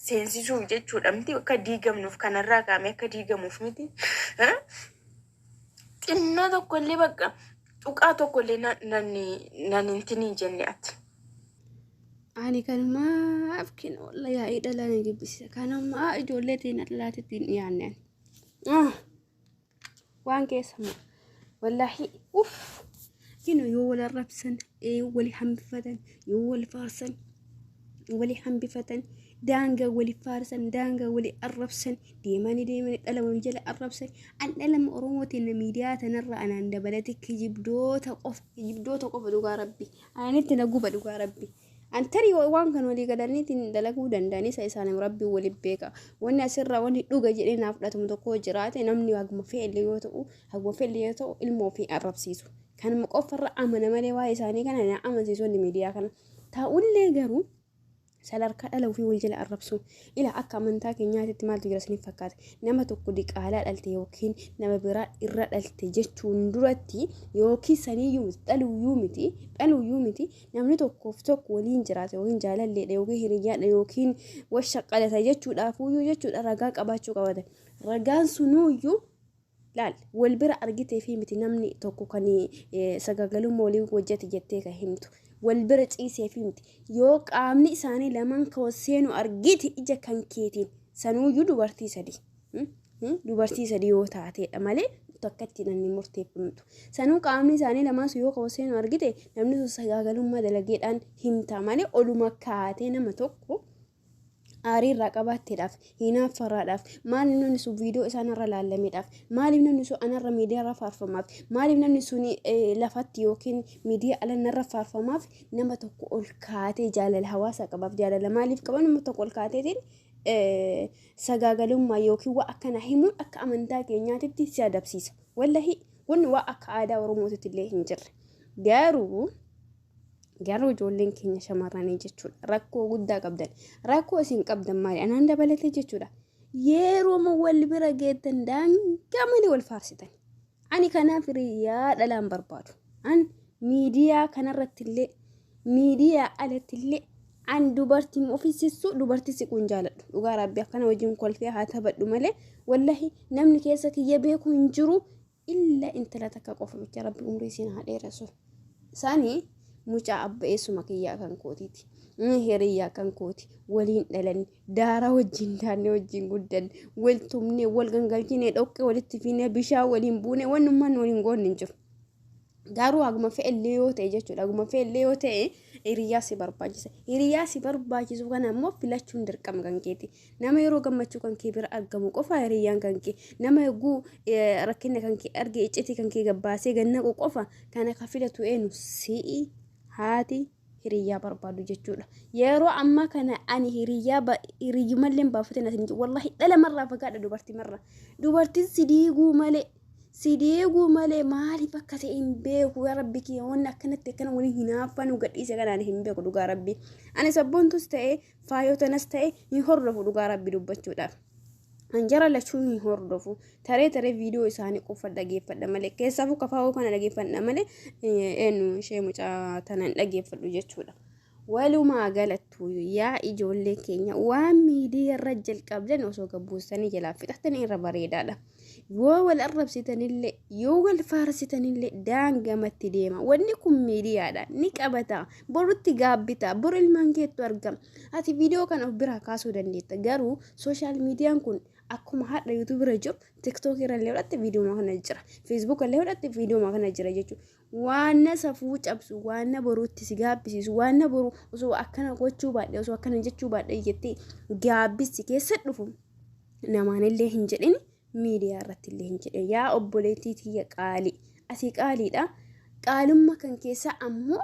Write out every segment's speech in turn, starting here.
Seensisuuf jechuudha miti akka diigamnuuf kanarraa kaa'amee akka diigamuuf miti. Xinnoo tokkollee bakka tuqaa tokkollee nan hin jenne ati. Ani kanumaaf kenna yaa'ii dhalaa na jibbisiisa. Kanumaa ijoollee teenya dhalaatitti hin dhiyaanne ani. Waan keessa wallaahi uff kinu yoo wal arrabsan, yoo wal hambifatan, yoo wal faarsan, wali hambifatan, daangaa wali faarsan, daangaa wali arrabsan, deemanii deemanii dhala walii jala arrabsan. An dhalama Oromootiin miidiyaa tanarra anaan dabalate kijibdoota qofa, kijibdoota qofa, dhugaa rabbi. Ananitti na guba, dhugaa rabbi. An tarii waan kan walii galaniitiin dalaguu danda'an isa isaanii rabbi waliin beeka. Wanni asirraa wanni dhuga jedhee naaf fudhatamu tokko jiraate, namni haguma fe'ellee yoo ta'u, haguma fe'ellee yoo ta'u, ilmoo ofii arrabsiisu. Kanuma qofarra amana malee waa'ee isaanii kana na amansiisu wanni miidiyaa kana. Ta'ullee garuu sadarkaa dhala ofii wal jala arrabsu. Ila akka amantaa keenyaatitti maaltu jira isiniif fakkaata? Nama tokko diqaalaa dhalte yookiin nama biraa irra dhalte jechuun duratti, yookiin saniiyyuu miti, dhaluuyyuu miti, dhaluuyyuu miti, namni tokkoof tokko waliin jiraata yookiin jaalalleedha yookiin hiriyyaadha yookiin washaqqalata jechuudhaafuyyuu jechuudha ragaa qabaachuu qabata. Ragaan sunuuyyuu laal wal bira argitee fi miti namni tokko kan sagagalummaa waliin hojjete jettee kan himtu. Wal bira ciisee fi miti. Yoo qaamni isaanii lamaan kan seenu argite ija kan keetiin, sanuuyyuu dubartii sadi. Dubartii sadi yoo taateedha malee takkatti namni murteeffamtu. Sanuu qaamni isaanii lamaan sun yoo kan seenu argite namni sun sagaagalummaa dalageedhaan himta malee, oluma kaatee nama tokko aarii irraa qabaatteedhaaf, hinaaffarraadhaaf, maaliif namni sun viidiyoo isaanirra laallameedhaaf, maaliif namni sun anarra miidiyaarra faarfamaaf, maaliif namni sun lafatti yookiin miidiyaa ala narra faarfamaaf, nama tokko ol kaatee jaalala hawaasa qabaaf, jaalala maaliif qaba, nama tokko ol kaateetiin sagaagalummaa yookiin waa akkana himuun akka amantaa keenyaatitti si adabsiisa. Wallahi kun waa akka aadaa Oromootitti illee hin jirre. Garuu ijoolleen keenya shamarranii jechuudha rakkoo guddaa qabdan. Rakkoo isin qabdan maali? Anaan dabalatee jechuudha. Yeroo wal bira geettan daangaa malee wal faarsitan. Ani kanaaf hiriyaa dhalaan barbaadu. An miidiyaa kanarratti illee, miidiyaa alatti illee, an dubartiin ofisissu dubartii siquun jaaladhu. Dhugaa rabbi akkana wajjin kolfee haa taphadhu malee, wallahi namni keessa kiyya beeku hin jiru illa intala takka qofa bicha, rabbi umrii isiin haa dheeressu. Isaanii mucaa abba eessuma kiyyaa kan kootiiti. Hiriyyaa kan kooti. Waliin dhalanne, daaraa wajjin daannee wajjin guddanne, wal tumnee, wal gangalchinee, dhoqqee walitti fiinee, bishaan waliin buunee, wannummaan waliin goonne hin jiru. Garuu haguma fe'ellee yoo ta'e jechuudha. Haguma fe'ellee yoo ta'e hiriyaa si barbaachisa. Hiriyaa si barbaachisu kana immoo filachuun dirqama kan keeti. Nama yeroo gammachuu kan kee bira argamu qofa hiriyyaan kan kee. Nama yogguu rakkina kan kee arge iccitii kan kee gabbaasee gannaqu qofa kana ka filatu eenyu? Si'i haati hiriyyaa barbaadu jechuudha. Yeroo ammaa kana ani hiriyyaa hiriyyumallee baafateen asin, wallahi dhala marraa fagaadha, dubartii marraa. Dubartiin si diiguu malee, si diiguu malee maaliif akka ta'e hin beeku. Yaa rabbi kiyya, wanni akkanatti akkana waliin hinaaffaa nu gadhiise kanaan hin beeku, dhugaa rabbi. Ani sabboontus ta'e faayotanas ta'e hin hordofu, dhugaa rabbi dubbachuudhaaf. Anjara lachuu hin hordofu. Taree taree viidiyoo isaanii qofa dhageeffadha malee, keessaafuu kafaa'uu kana dhageeffadha malee, eenyu ishee mucaa tana hin dhageeffadhu jechuudha. Walumaa galattuu yaa ijoollee keenya, waan miidiyaa irra jalqabdan osoo gabbuustanii jalaa fixatanii irra bareedaadha. Yoo wal arrabsitanillee, yoo wal faarsitanillee daangamatti deema. Wanni kun miidiyaadha. Ni qabata. Borutti gaabbita. Boru ilmaan keettu argama. Ati viidiyoo kana of biraa kaasuu dandeetta. Garuu social miidiyaan kun akkuma hadha YouTube irra jiru TikTok irra illee fudhatte viidiyoo kana jira. Facebook illee fudhatte viidiyoo kana jira jechuudha. Waan safuu cabsu, waan boruutti si gaabbisiisu, waan boru osoo akkana gochuu baadhe, osoo akkana jechuu baadhe jettee gaabbisi keessa dhufu namaanillee hin jedhin, miidiyaa irratti illee hin jedhin. Yaa obboleettii tiyya qaalii, ati qaaliidha. Qaalummaa kan keessa ammoo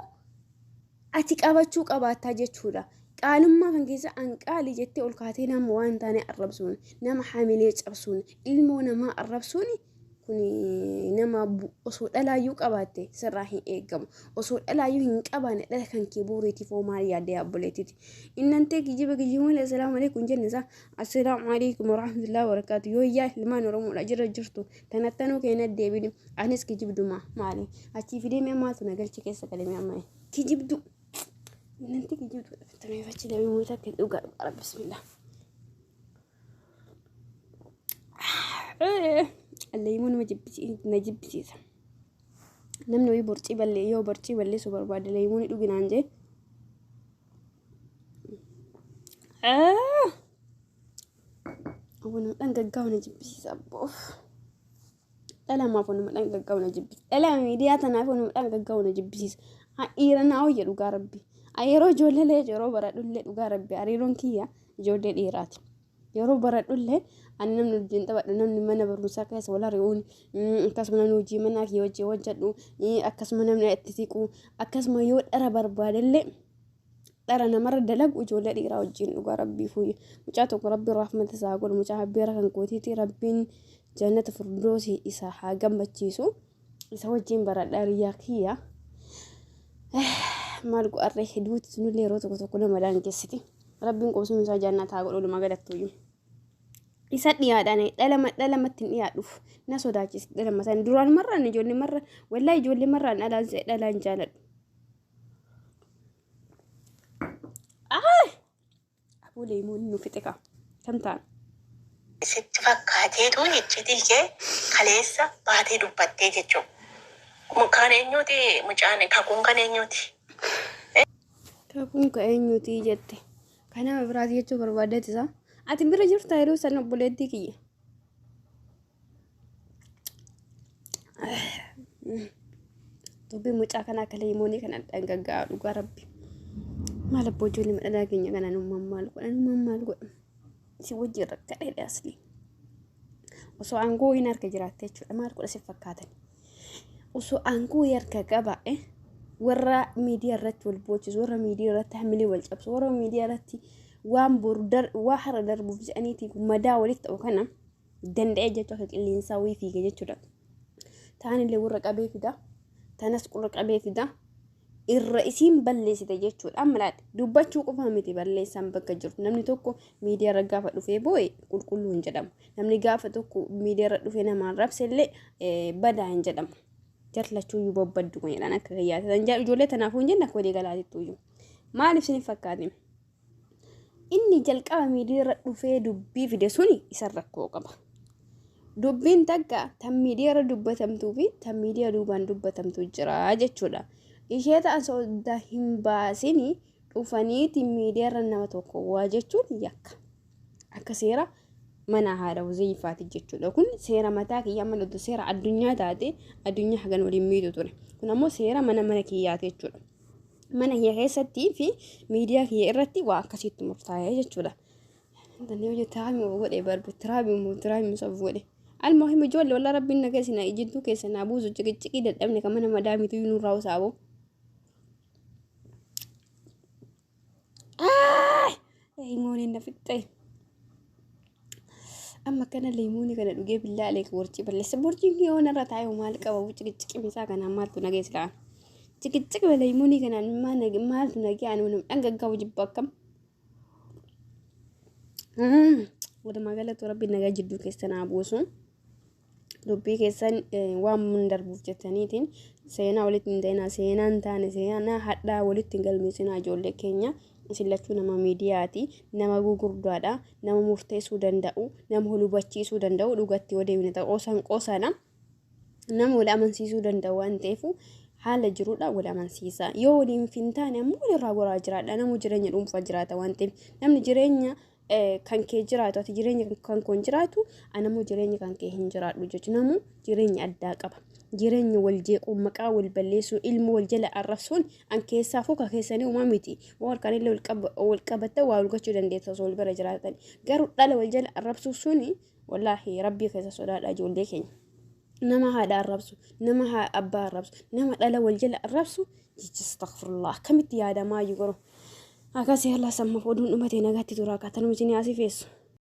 ati qabachuu qabaattaa jechuudha. Qaalummaa kan keessa an qaalii jettee ol kaatee nama waan taane arrabsuun, nama hamilee cabsuun, ilmoo namaa arrabsuun kun nama osoo dhalaayyuu qabaatte sirraa hin eegamu. Osoo dhalaayyuu hin qabaanne dhala kan kee booriitiif hoo maal yaadde obboleettiiti? Innantee kijiba kijiba malee assalaamu alaikum jenne isaa. Assalaamu alaikum warahmatullahi wabarakatuh. Yoo yaa ilmaan Oromoodha jira jirtu tanattanuu keenya deebini. Anis kijibduma maali? Achii fidee mi'a maaltu na galchi keessa galee mi'a maali? Kijibdu. Innanti kijibdu. Fachi lamee moota akka dhugaa dhugaa, bismillah. Leemuun na jibbisiisa. Namni wayii borcii ballee yoo borcii balleessuu barbaade leemuun dhuginaan jee. Wanuma dhangaggaa'u na jibbisiisa abboof. Dhalamaaf wanuma dhangaggaa'u na jibbisiisa. Dhala miidiyaa tanaaf wanuma dhangaggaa'u na jibbisiisa. Dhiira naa wayya dhugaa rabbi. Yeroo ijoollee yeroo baradhullee dhugaa rabbi hariiroon kiyya ijoollee dhiiraati. Yeroo baradhullee ani namni wajjin taphadhu, namni mana barumsaa keessa wal ari'uun, akkasuma namni hojii manaa kiyya wajjin hojjedhu, akkasuma namni itti siqu, akkasuma yoo dhara barbaadellee dhara namarra dalagu ijoollee dhiiraa wajjin dhugaa rabbii fuuyya. Mucaa tokko rabbiin rahmata isaa godhu, mucaa abbeera kan kootiiti, rabbiin jannata firdoosii isa haa gammachiisu. Isa wajjin baradha hiriyaa kiyya. Maal godharree hedduutti sunillee yeroo tokko tokko nama daangessiti. Rabbiin qubsuma isaa jannata haa godhu walumaa galattuyyuu. Isa dhiyaadhaan dhalama dhalamatti hin dhiyaadhuuf na sodaachisa dhalama sana duraan marraan ijoollee marra wallaa ijoollee marraan dhalaan dhalaan jaaladhu. Aboo leemoon nu fixe kaa. Kam ta'an? Sitti fakkaateetu iccitii kee kaleessa baatee dubbattee jechuudha. Kan eenyuuti mucaan kakuun kan eenyuuti? Kakuun ka eenyuuti jette. Kan nama biraati jechuu barbaaddeeti isaa. Ati bira jirta yeroo san obboleettii kiyya. Dubbii mucaa kana akka leemoonii kana dhangaggaa'aa dhugaa rabbi. Maal abboo ijoollee madhalaa keenya kana nummaan maal godhan nummaan maal godhan. Si wajjin rakkadheedha asli. Osoo aangoo hin harka jiraatte jechuudha maal godha si fakkaatan. Osoo aangoo harka qaba warra miidiyaa irratti wal boochisu, warra miidiyaa irratti hamilee wal cabsu, warra miidiyaa irratti waan boru waa har'a darbuuf jedhaniiti madaa walitti ta'u kana danda'ee jechuu akka qilleensaa wayii fiige jechuudha. Taanillee warra qabee fida. Tanas qurra qabee fida. Irra isiin balleessite jechuudha. Amma laata dubbachuu qofa miti balleessaan bakka jiru. Namni tokko miidiyaa irra gaafa dhufee boo'e qulqulluu hin jedhamu. Namni gaafa tokko miidiyaa irra dhufee namaan rabse illee badaa hin jedhamu. Jarlachuu iyyuu babbaddu kun jedhan akka kiyyaatti. Tan ijoollee tanaafuu hin jenne akka walii galaatittu iyyuu. Maaliif isin fakkaate? Inni jalqaba miidiyaa irra dhufee dubbii fide suni isa rakkoo qaba. Dubbiin takka tan miidiyaa irra dubbatamtuu fi tan miidiyaa duubaan dubbatamtu jira jechuudha. Ishee ta'an soda hin baasini dhufaniiti miidiyaa irra nama tokko waa jechuun yakka. Akka seera mana haadha Huzeyfaati jechuudha. Kun seera mataa kiyyaa mana seera addunyaa taate addunyaa hagan waliin miitu ture. Kun ammoo seera mana mana kiyyaati jechuudha. Mana kiyya keessattii fi miidiyaa kiyya irratti waa akkasitti murtaa'ee jechuudha. Tannee hojii tiraami godhe barbu tiraami immoo tiraami sab godhe. Almuhim ijoollee walaa rabbiin nagaa isin jidduu keessa naa buusu ciqiciqii dadhabne kan mana madaamitu nurraa usaaboo. Leemooniin na fixxe. Amma kana leemoonii kana dhugee billaa aleek borcii balleessa. Borciin yoo narra taa'e maal qaba? Ciqiciqi isaa kanaan maaltu nagee silaa? Ciqiciqi leemoonii kanaan maaltu nagee ani dhangaggaa'u jibba akkam? Walumaa galatti rabbi nagaa jidduu keessa naa buusu. Dubbii keessan waan mun darbuuf jettaniitiin seenaa walitti hin ta'inaa, seenaa hin taane, seenaa hadhaa walitti hin galmeessinaa. Ijoollee keenya isin lachuu nama miidiyaati, nama gugurdaadha, nama murteessuu danda'u, nama wal hubachiisuu danda'u, dhugatti yoo deemne ta'u qoosaan qoosaadha, nama wal amansiisuu danda'u waan ta'eef haala jiruudha wal amansiisa. Yoo waliin hin taane ammoo walirraa goraa jiraadha. Namuu jireenya dhuunfaa jiraata waan ta'eef namni jireenya kan kee jiraatu, ati jireenya kan koo hin jiraatu, anammoo jireenya kan kee hin jiraadhu jechuudha. Namuu jireenya addaa qaba. Jireenya wal jeequu, maqaa wal balleessuu, ilmoo wal jala arrabsuun an keessaa fuuka keessanii uumaa miti. Waa harkaanillee wal qabattee waa wal gochuu dandeessa osoo wal bira jiraatan. Garuu dhala wal jala arrabsuu suni wallaahi rabbii keessa sodaadha ijoollee keenya. Nama haadha arrabsu, nama abbaa arrabsu, nama dhala wal jala arrabsu jecha astaghfirullah akkamitti yaadamaa jiru. Akkasii Allah samma oduun dhumatee nagaatti turaa akkatanuma isin asii feessu.